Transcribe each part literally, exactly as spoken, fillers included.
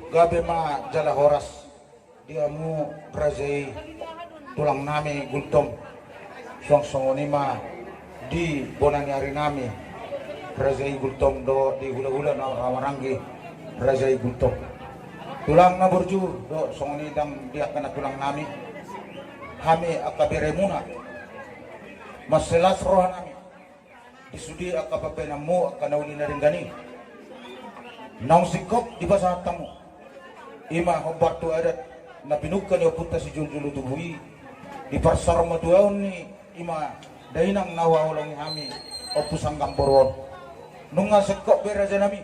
Gabe ma jala horas di hamu raja i, tulang nami Gultom. Suang songon i ma di bona ni ari nami raja i Gultom, dohot di hulahula na marhahamaranggi raja i Gultom. Tulang na burju, dohot songon i dang di angka na tulang nami, hami angka beremuna, mansai las roha nami di sude angka pambahenanmu angka na uli na denggan i. Naung singkop dipasahat hamu, i ma hombar tu adat na pinungka ni ompunta si Jolojolo tubu i, di parsaurmatuaon ni i ma dainang na huhaholongi hami, Ompu Sanggang boru on. Nunga singkop be raja nami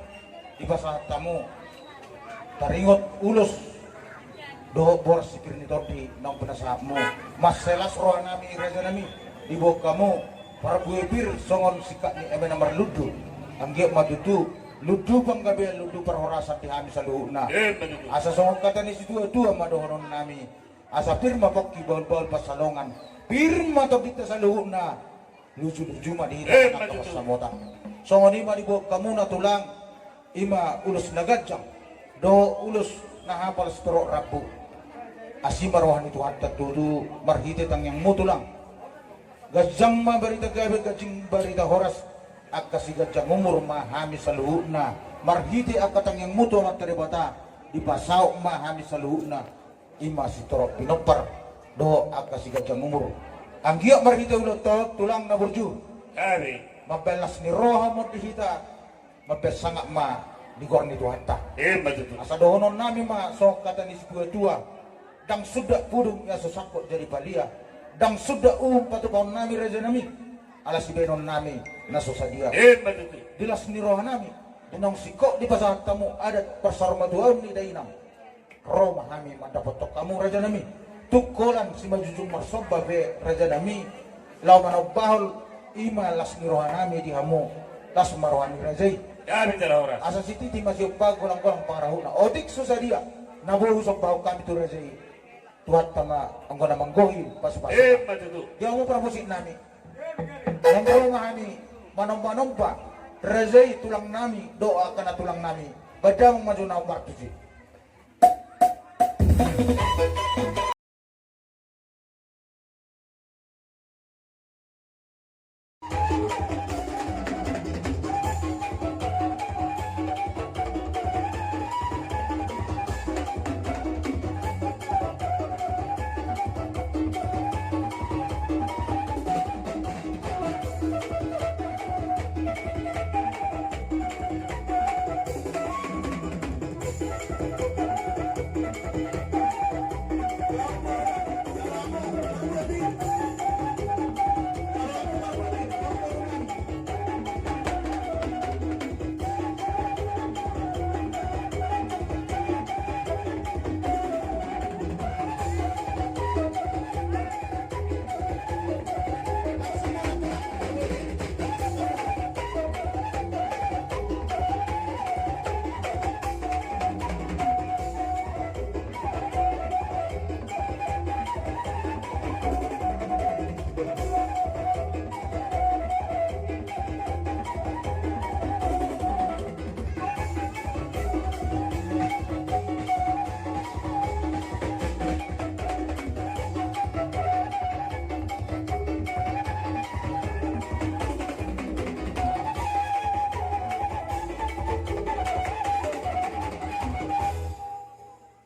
dipasahat hamu taringot ulos dohot boras si pir ni tondi naung pinasahatmu. Mansai las roha nami raja nami, diboan hamu parbue pir songon singkat ni eme na marlundu. Anggiat ma tutu lundu panggabean, lundu parhorasan di hami saluhutna. Asa songon hata ni situatua ma dohonon nami: Asa pir ma pongki, bahulbahul pansalongan, pir ma tondinta saluhutna, lujuluju ma di hita, eh, angka pansamotan. Songon i ma diboan hamu na tulang, i ma ulos na ganjang dohot ulos na hapal sitorop rambu. Asi ma roha ni Tuhanta tutu marhite tangiangmu tulang. Ganjang ma barita gabe, ganjang barita horas, angka siganjang umur ma hami saluhutna marhite angka tangiangmu tu Amanta Debata. Dipasaut ma hami saluhutna, i ma sitorop pinompar dohot angka siganjang umur. Anggiat marhite ulaonta on tulang na burju, mambahen las ni roha ma on di hita, mambahen sangap ma di goar ni Tuhanta. Asa dohonon nami ma songon hata ni situatua: Ndang sundat pudung ia so sangkot jadi palia, ndang sundat uhum patupahon nami raja nami, ala sibahenon nami na so sadia. Di las ni roha nami, di naung singkop dipasahat hamu adat parsaurmatuaon ni dainang, ro ma hami mandapothon hamu raja nami. Tung holan simanjujung marsomba be raja nami, laho manombahon, i ma las ni roha nami di hamu. Las ma roha ni raja i. Asa sititi ma siompa, golanggolang pangarahutna. Otik so sadia na boi husombahon hami tu raja i, Tuhanta ma anggo na manggohi pasupasu. Di hamu parmusik nami, naeng ro ma hami manombanomba raja i, tulang nami dohot angka na tulang nami. Bahen damang ma jo na hombar tusi.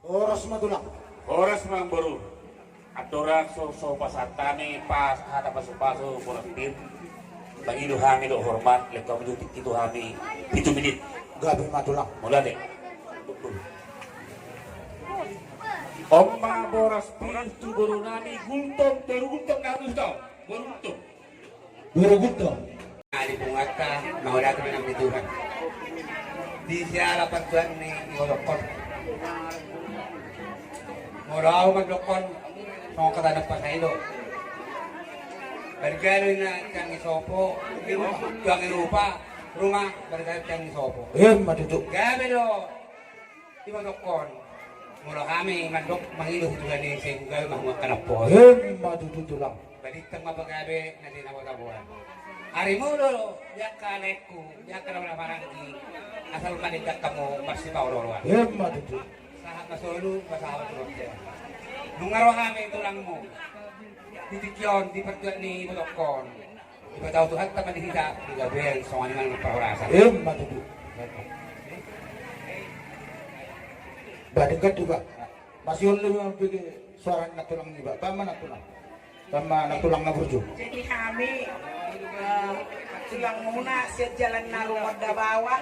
Horas ma tulang. Horas ma boru. Andorang so, so pasahat hami pas hata pasupasu boras pir, mangido hami dohot hormat, lehon hamu jo tingki tu hami pitu minit. Gabe ma tulang. Mauliate. On ma boras pir tu boru nami Gultom, boru Gultom na hamu tu, boru Gultom. Boru Gultom. Di punguanta, mauliate ma nang di Tuhan. Di siala partuan ni, ni odokkon. Molo au mandokkon, songon hata na pasahat i do. Bargalo ina tiang ni sopo, tiang ni rupa, ruma, bargalo tiang ni sopo. Emma tutu. Gabe do. Ima dokkon, molo hami mandok mangido tu Tuhan i, sai gabe ma hamu angka na poso. Emma tutu tulang. Balintang ma pagabe na di na botaboan. Ari molo di angka laengku, di angka na marhahamaranggi, asal ma denggan hamu marsipaolooloan. Emma tutu. Aha na solu pasahat tu roha. Nunga ro hami tulangmu di tingki on, di partuat ni ibotongkon. Dipatau Tuhanta ma di hita di gabean songon i ma nang parhorasan. Emma tutu. Ba denggan juga. Masih on lebih mambege suara na tulang ni ba. Ba ma na tulang. Sama na tulang na burju. Jadi hami, eh, tulangmuna sian Jalan Naru Marga Bawah.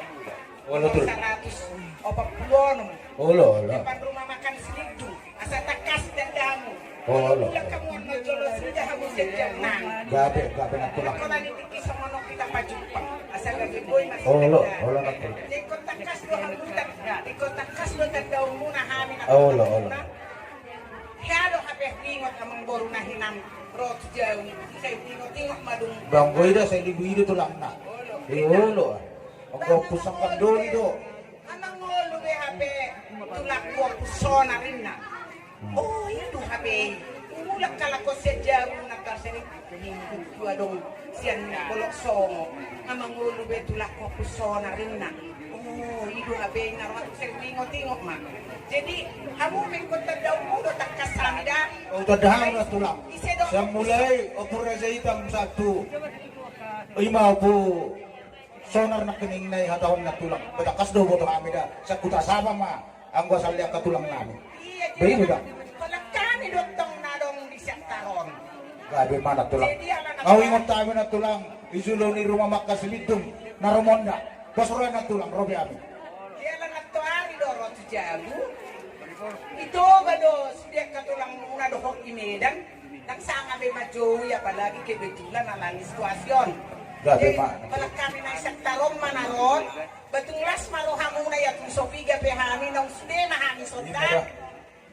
Olo, tulang. Saratus opat pulu onom. Olo, olo. Depan rumah makan Selidung. Asa tangkas dadamu. Olo. Ulang kamu on jolo sudah hamu sian Jalan Naru. Gabe, gabe na tulang. Kalau di tingki songon on hita pajumpang. Asa gabe boi masih. Olo, olo na tulang. Ingkon tangkas do hamu tang-, ingkon tangkas do tandaonmuna hami na tulangmuna. Olo, olo. Hea do hape huingot amangboru na hinan ro tu jabu, sai huingot-ingot ma dung. Bang, boi do, sai dibuido tulangna. Olo. Olo. Anggo pusang pandoli do. Amangboru be hape tulangku Ompu Sonar ninna. Hmm. Oh, i do hape i. Mulak halak on sian jabu na tarseri. Dua dong sian Bolok Songo. Amangboru be tulangku Ompu Sonar ninna. Oh, i do hape na ro tu seri, ingot-ingot ma. Jadi hamu pe ingkon tandaonmu do tangkas hami da. Oh, tandaonmu na tulang. Ise do? Sian mulai Ompu Raja Hitam satu. Ima Ompu Sonar nangkining na i hatahon na tulang. Ba tangkas do boto hami da. Sian Huta Saba ma. Anggo asal ni angka tulang nami. Iya, jadi ba i do da. Holan hami do tong na adong di sian Taron. Gabe ma na tulang. Jadi ala na tulang. Au ingot hami na tulang. Di jolo ni rumah makan Selidung na ro Monda. Pos ro na tulang, ro be hami. Jadi ala na tuari do ro tu jabu. Itoba do sude angka tulangmuna dohot di Medan. Ndang sanga be manjou i, apalagi kebetulan ala ni situasi on. Gabe ma. Jadi holan hami na i sian Taron ma na ro on. Ba tung las ma rohamuna ia, tung so piga pe hami, naung sude ma hami sonda.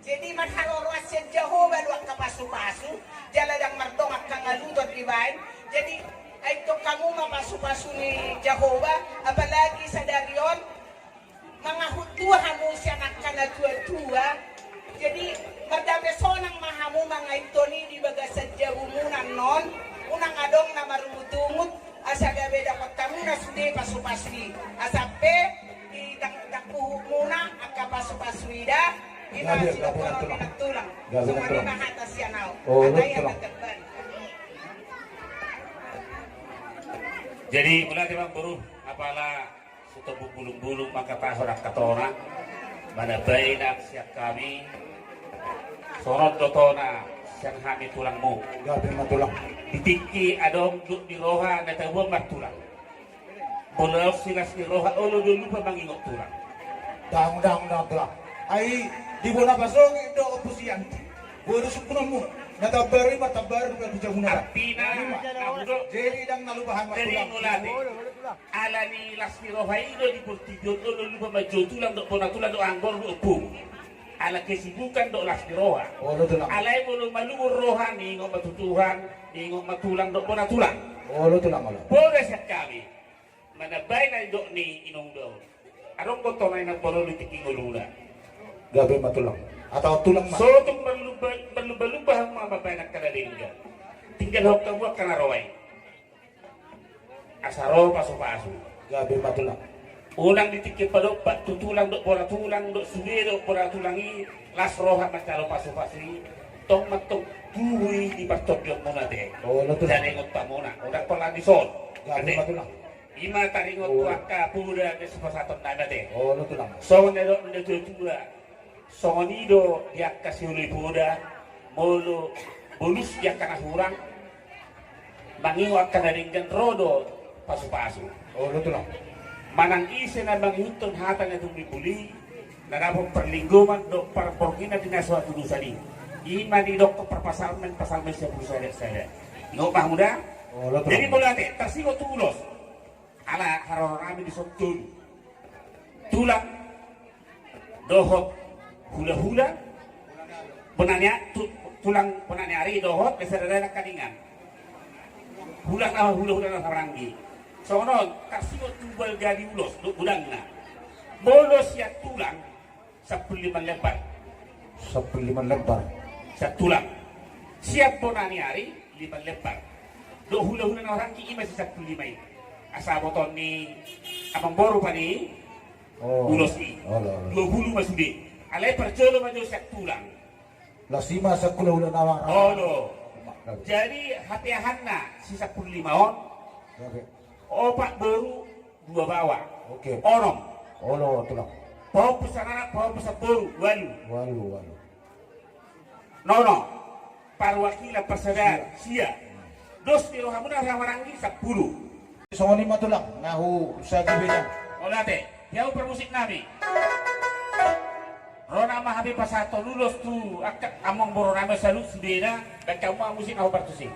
Jadi marharoroan sian Jahowa do angka pasupasu, jala ndang mardongan angka ngaluton dibaen. Jadi ai tong hamu ma pasupasu ni Jahowa, apalagi sadari on mangahut tua hamu sian angka natuatua. Jadi mardape sonang ma hamu mangaithon i di bagasan jabumuna annon, unang adong na marungutungut, asa gabe dapot hamuna sude pasupasu i. Asa pe di dang-, dangkuhutmuna angka pasupasu i da. Ima sidohonon ni na tulang. Songon i ma hata sian au. Hata i hata jamban. Jadi mauliate ma boru, apala sitombuk bulung-bulung mangkatahon angka tona, manambai nang sian hami, songon on do tona sian hami tulangmu. Gabe ma tulang. Di tingki adong dok ni roha na taboan martulang. Molo laos silas ni roha, olo do lupa mangingot tulang. Ndang, ndang, ndang tulang. Ai di bona pasogit do Ompu Sianti. Boru sungkunonmu na tambar i ma tambar do tu jabuna. Artina na hudok. Jadi ndang na lupa hami tulang. Jadi mauliate. Ala ni las ni roha i do di portibi on olo lupa manjou tulang dok bona tulang dok anggor dok ompung. Ala kesibukan dok las ni roha. Olo tulang. Alai molo maluhur roha, ningot ma tu Tuhan, ningot ma tulang dok bona tulang. Olo tulang olo. Boga sian hami manambai na nidok ni inong daon. Adong do tona inang boru di tingki ngoluna. Gabe ma tulang. Atau tulang ma. Sotung berlumba-, berlumba-lumba hamu ma mambaen angka na denggan. Tinggalhon hamu angka na roa i. Asa ro pasupasu. Gabe ma tulang. Unang di tingki padompak tu tulang dok bona tulang dok sude dok bona tulang i las roha manjalo pasupasu i. Tong mantong tubu i di partondionmuna te. Olo tulang. Jadi ingot hamuna. Unang pola dison. Gabe ma tulang. Ima taringot tu angka poda na sipasahaton nami te. Olo tulang. Songon na nidok ni natuatua. Songon i do di angka sioloi poda, molo bolus di angka na hurang, mangingot angka na denggan ro do pasupasu. Olo tulang. Manang ise na mangihuthon hata na tung ni buli, na dapot parlinggoman do parbornginan di na so hatudosan i. Ima didokkon parpsalmen, psalmen sampulu sada sada. Ingot ma hamu da? Olo tulang. Jadi molo ate tarsingot tu ulos. Ala haroro nami dison tolu. Tulang dohot hulahula, bona ni a-, tu-, tulang bona ni ari dohot, biasa dada nangkaningan. Hula na, hulahula na samaranggi. Songon on, tarsingot tu balga ni ulos, dok godangna. Molo sian tulang, sampulu lima lembar. Sampulu lima lembar. Sian tulang. Sian bona ni ari, lima lembar. Dok hulahula na samaranggi ima si sampulu lima i. Asa botoon ni amangboru pa ni ulos i. Olo, olo. Dua pulu ma sude. Alai parjolo ma jo sian tulang. Las i ma sian hula-hula nawang. Olo. Jadi hapeahanna si sampulu lima on. Oke. Opat boru, dua baoa. Oke. Onom. Olo, tulang. Pahompu sian anak, pahompu sian boru, ualu. Ualu, ualu. Nono. Parwakilan parsadaan, sia. Dos di rohamuna, roha maranggi, sampulu. Songon i ma tulang, na husagibena. Mauliate, di hau parmusik nami. Ro nama hami pasahathon ulos tu angka amangboru nami saluhutna, baen hamu ma musik na hupartusi.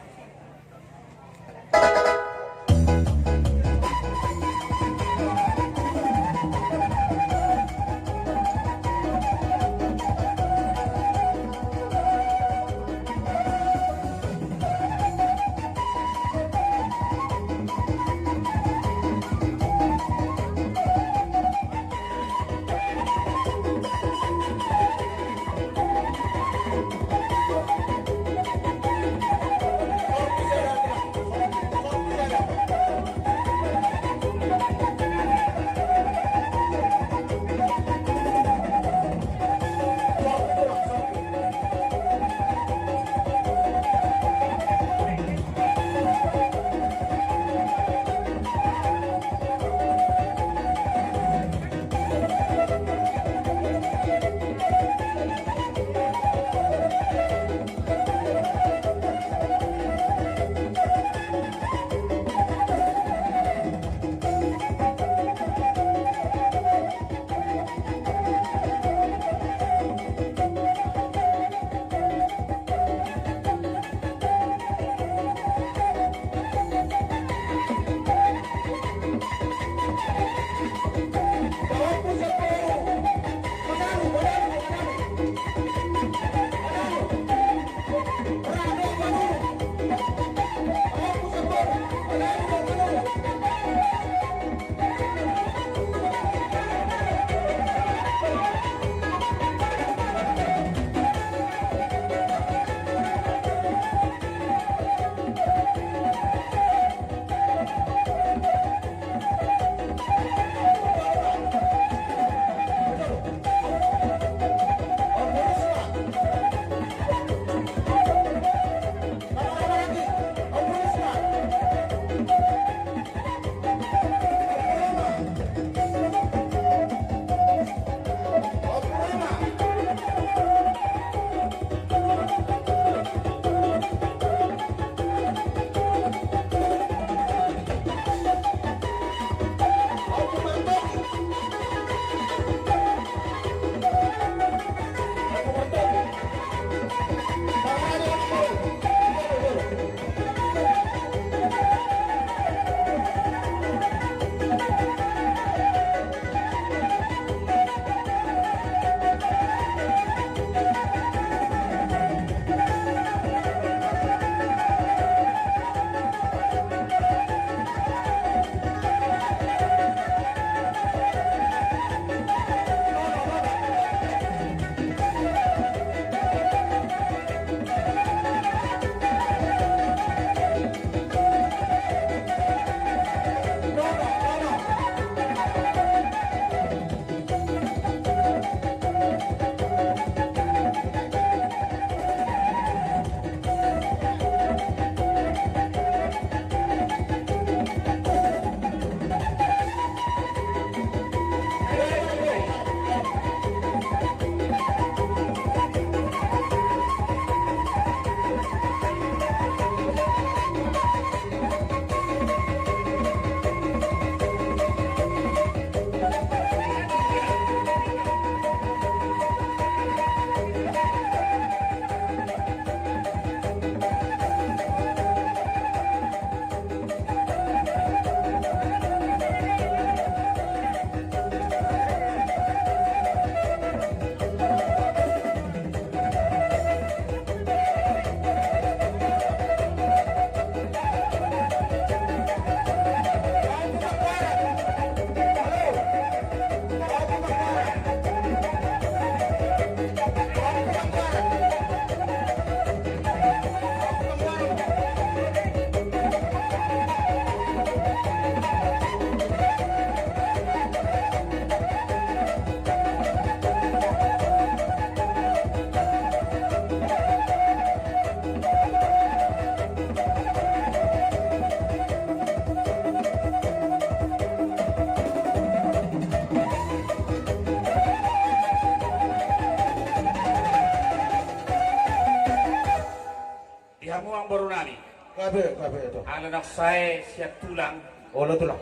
Gabe, gabe, tulang. Ala naung sae sian tulang. Olo, tulang.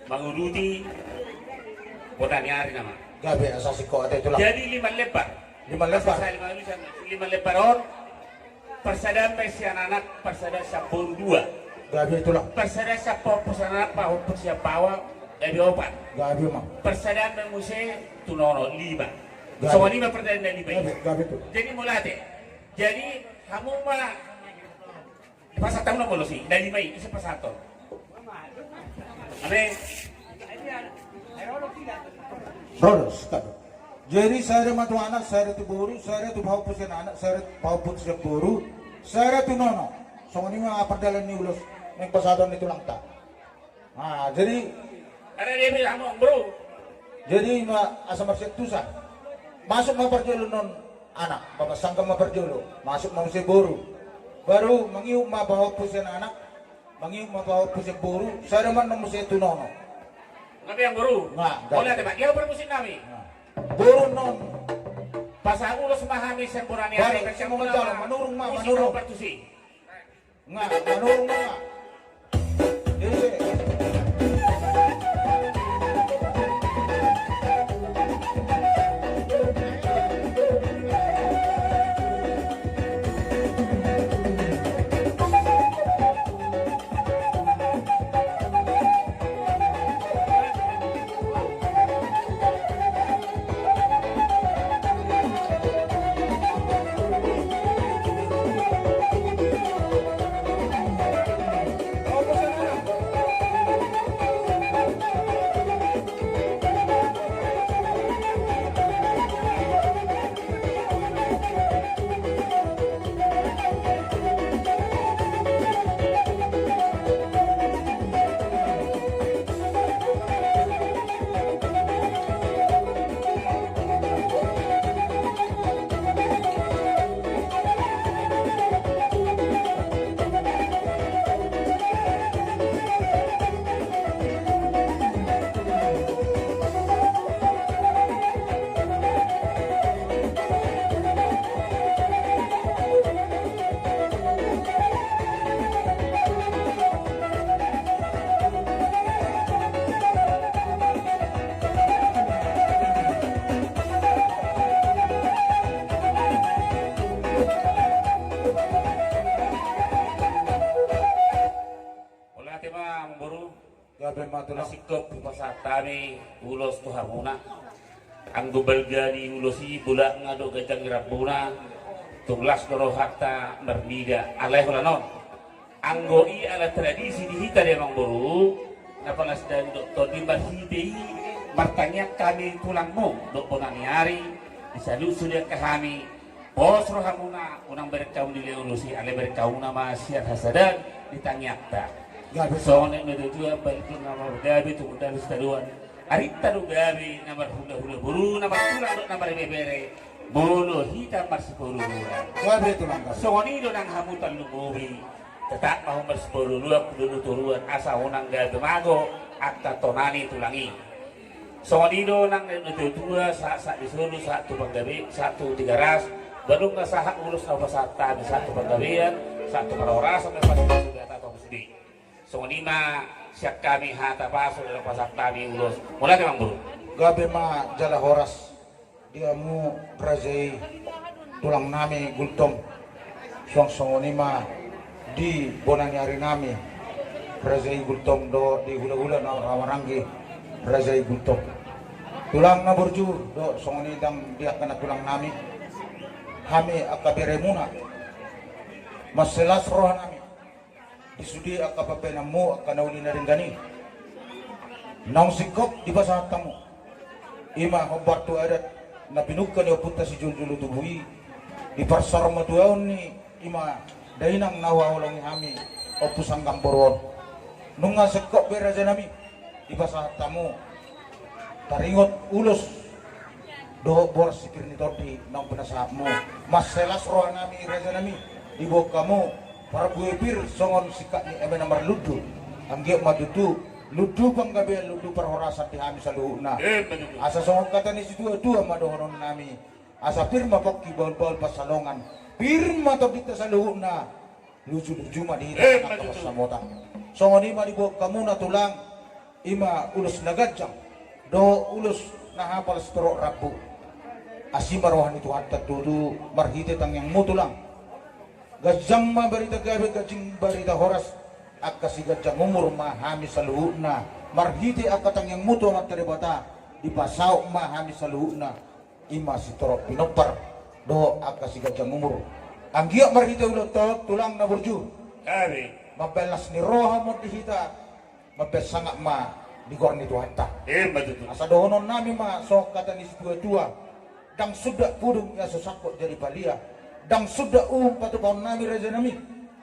Manguduti bona ni ari nama. Gabe, asa singkop ate, tulang. Jadi lima lembar. Lima lembar. Asa sae lima lembar, lima lembar on. Parsadaan ma i sian anak, parsadaan sian boru dua. Gabe, tulang. Parsadaan sian pahompu sian anak, pahompu sian baoa, gabe opat. Gabe ma. Parsadaan ma i muse tu nono, lima. Gabe. Songon i ma parsadaan na lima i. Gabe, gabe, tulang. Jadi mauliate. Jadi hamu ma pasahat hamu na molo si, na lima i, ise pasahat on. Ame. Rodos, kan. Jadi sada ma tu anak, sada tu boru, sada tu pahompu sian anak, sada pahompu sian boru, sada tu nono. Songon i ma pardalan ni ulos naeng pasahaton ni tulangta. Ah, jadi. Ada dia bilang, "Bro." Jadi ma asa marsiantusan. Masuk ma parjolo non anak, bapak sangkap ma parjolo. Masuk ma muse boru. Baru mangihut ma pahompu sian anak, mangihut ma pahompu sian boru, sada ma non muse tu nono. Nggak bilang boru. Nah, boleh ada, Pak. Dia bermusim nami. Nah. Boru non. Pasahat ulos ma hami sian bona ni ari, baru, sian bona ma. Manurung ma, manurung. Partusi. Nga, manurung ma. Ise. Mauliate ma, Amangboru. Gabe ma, tulang. Singkop hupasahat hami ulos tu hamuna. Anggo balga ni ulos i, bolakna do ganjang ni rambuna. Tung las do rohanta marnida. Alai holan on, anggo i ala tradisi di hita do, Amangboru, na palas dalan dohot tondi, marhite i martangiang hami tulangmu dohot bona ni ari, di saluhut sude angka hami. Pos rohamuna, unang bereng hamu dilehon ulos i, alai bereng hamuna ma sian hasadaan di tangiangta. Gabe. Songon na nidok ni natuatua, balikna ma gabe, tumundalhon sitadoan. Arinta do gabe na marhulahula boru, na martulang dohot na marbebere, molo hita marsiboru dua. Gabe, tulang, gabe. Songon i do nang hamu tarlumobi. Tetap ma hamu marsiboru dua, dulu toruan, asa unang gabe mago angka tona ni tulang i. Songon i do nang na nidok ni natuatua, sahat, sahat di solu, sahat tu panggabe, sahat tu Tigaras, baru nunga sahat ulos na hupasahat hami, sahat tu panggabean, sahat tu parhorasan, sahat tu pasupasu, sahat tu pasupasu. Songon i ma sian hami hata pasu na hupasahat hami ulos. Mauliate, Amangboru. Gabe ma jala horas. Di hamu raja i, tulang nami Gultom. Suang songon i ma di bona ni ari nami, raja i Gultom, dohot di hulahula na marhahamaranggi, raja i Gultom. Tulang na burju, dohot songon i dang di angka na tulang nami. Hami angka beremuna, mansai las roha nami di sude angka pambahenanmu, angka na uli na denggan i. Naung singkop dipasahat hamu, i ma hombar tu adat na pinungka ni ompunta si Jolojolo tubu i, di parsaurmatuaon ni i ma dainang na huhaholongi hami, Ompu Sanggang boru on. Nunga singkop be, raja nami, dipasahat hamu taringot ulos dohot boras si pir ni tondi naung pinasahatmu. Mansai las roha nami, raja nami, diboan hamu parbue pir songon singkat ni eme na marlundu. Anggiat ma tutu lundu panggabean, lundu parhorasan di hami saluhutna. Asa songon hata ni situatua ma dohonon nami: Asa pir ma pongki, bahulbahul pansalongan, pir ma tondinta saluhutna. Luju-luju ma di hita. Emma tutu. Songon i ma diboan hamuna tulang, i ma ulos na ganjang dohot ulos na hapal sitorop rambu. Asi ma roha ni Tuhanta tutu marhite tangiangmu tulang. Ganjang ma barita gabe, ganjang barita horas, angka siganjang umur ma hami saluhutna. Marhite angka tangiangmu tu Amanta Debata, dipasaut ma hami saluhutna, i ma sitorop pinompar dohot angka siganjang umur. Anggiat marhite ulaonta on tulang na burju, mambahen las ni roha ma on di hita, mambahen sangap ma di goar ni Tuhanta. Emma tutu. Asa dohononnami ma songon hata ni situa-tua: Ndang sundat pudun ia so sangkot jadi palia, ndang sundat uhum patupaonnami rajanami,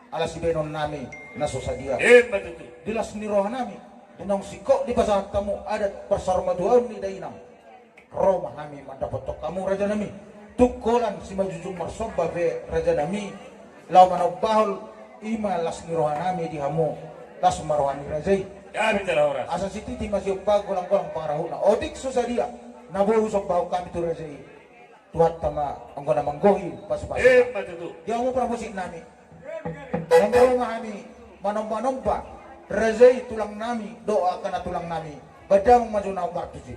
ala sibahenonnami na so sadia. Emma tutu. Di las ni rohanami, di naung singkop dipasahat hamu adat parsaurmatuaon ni dainang, ro ma hami mandapothon hamu rajanami. Tung holan simanjujung marsomba pe rajanami, laho manombahon, i ma las ni rohanami di hamu. Las ma roha ni raja i. Asa sititi ma siompa, golang-golang pangarahutna. Otik so sadia na boi husombahon hami tu raja i, Tuhanta ma anggo na manggohi pasupasu. Emma tutu. Di hamu parmusiknami, naeng ro ma hami manomba-nomba raja i tulangnami dohot angka na tulangnami. Bahen damang ma jo na hombar tusi.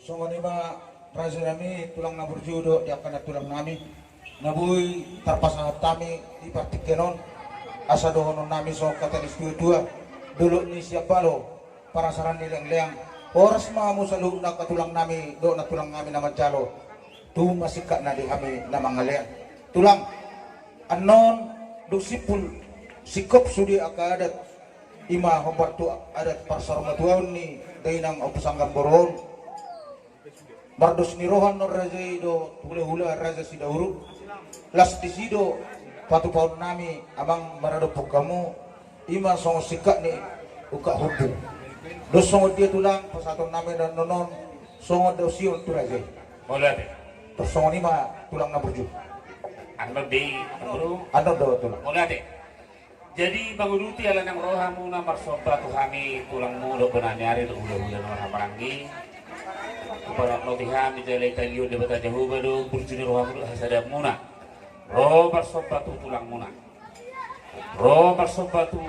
Songon i ma raja nami, tulang na burju dohot di angka na tulang nami, na boi tarpasahat hami di partingkian on, asa dohonon nami songon hata ni situa-tua: Dolok ni siambalo, parasaran ni leang-leang. Horas ma hamu saluhutna angka tulang nami dohot na tulang nami na manjalo, tubu ma singkatna di hami na mangalean. Tulang, annon dung simpul singkop sude angka adat, i ma hombar tu adat parsaurmatuaon ni dainang Ompu Sanggan Boru on. Mardos ni roha annon raja i dohot hula-hula raja Sidauru. Las disi do patupaon nami amang maradophon hamu, i ma songon singkat ni ungkap humbu. Dos songon dia tulang pasahaton nami annon on songon dausion tu raja i. Mauliate. Tor songon i ma tulang na burju. Annon di, Amang Boru. Annon do tulang. Mauliate. Jadi manguduti ala naung ro hamuna marsomba tu hami tulangmu dohot bona ni ari dohot hula-hula na marhahamaranggi, Hupasahat hami jala dipasahat Debata Jahowa do burju ni rohamu dohot hasadaonmuna. Ro marsomba tu tulangmuna. Ro marsomba tu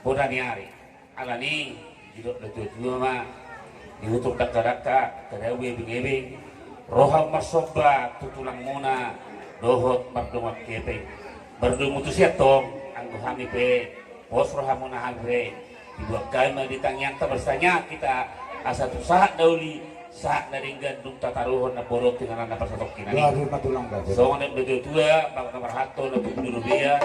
bona ni ari. Alani i didok natuatua ma, di hutur dangkadangka, tadao ebeng-ebeng, ro hamu marsomba tu tulangmuna dohot mardongan hepeng. Mardomu tusi antong, anggo hami pe, pos rohamuna hami pe, dibuat hami ma di tangiangta, marsangiang hita, asa tu sahat na uli, sahat na denggan dung tataruhon na borok tinangan na parsatongkinan i. Gabe ma tulang, gabe. Songon na didok natuatua, bangga marhanto na tubu di robean.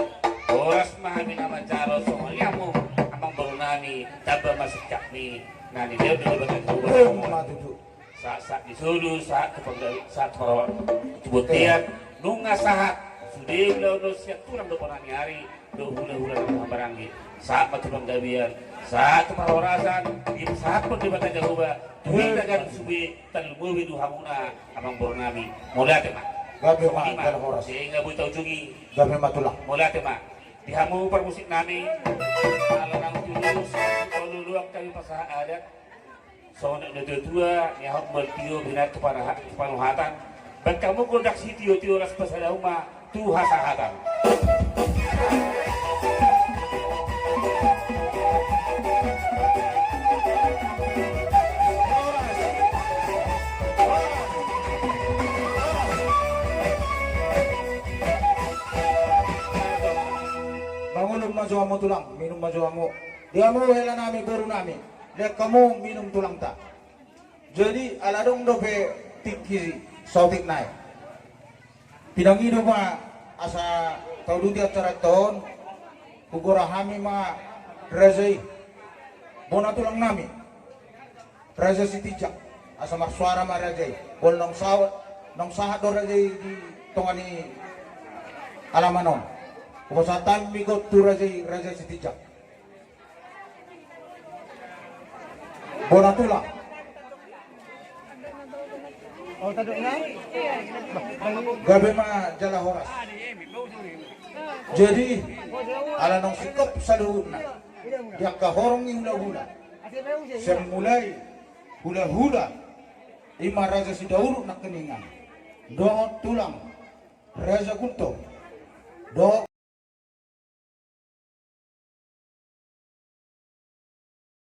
Horas ma hami na manjalo songon i hamu amang boru nami, tamba ma singkatmi na nilehon ni Debata Jahowa. Emma tutu. Sahat-sahat ni solu, sahat tu panggabean, sahat tu parhorasan, tu bontean. Nunga sahat sude ulaon on sian tulang dohot bona ni ari. Dohot hulahula na marhahamaranggi, sahat ma tu panggabean, sahat tu parhorasan, dipasahathon Debata Jahowa tu hita ganup sude, tarlumobi tu hamuna amang boru nami. Mauliate ma. Gabe ma, jala horas. Sehingga boi taujungi. Gabe ma tulang. Mauliate ma. Di hamu parmusik nami, ala naung tulus, olo luak hami pasahat adat. Songon na didok natuatua, ni ahok ma tio binahen tu panaha-, tu panuhatan. Baen hamu gondang sitiotio laos pasahat hamu ma tu hasahatan. Mangulum ma jo hamu tulang, minum ma jo hamu. Di hamu hela nami, boru nami. Lehon hamu minum tulangta. Jadi, ala adong dope tingki saotik nai. Pinangido ma asa tauduti acara on, hugora hami ma raja i. Bona tulang nami. Raja Sitinjak. Asa marsuara ma raja i. Boan naung sahat, naung sahat do raja i di tonga ni alaman on. Hupasahat hami ma tu raja i, Raja Sitinjak. Bona tulang. Gabe ma jala horas. Jadi, ala naung singkop saluhutna di angka horong ni hulahula, sian mulai hulahula i ma Raja Sidauruk nangkiningan, dohot tulang Raja Gultom, dohot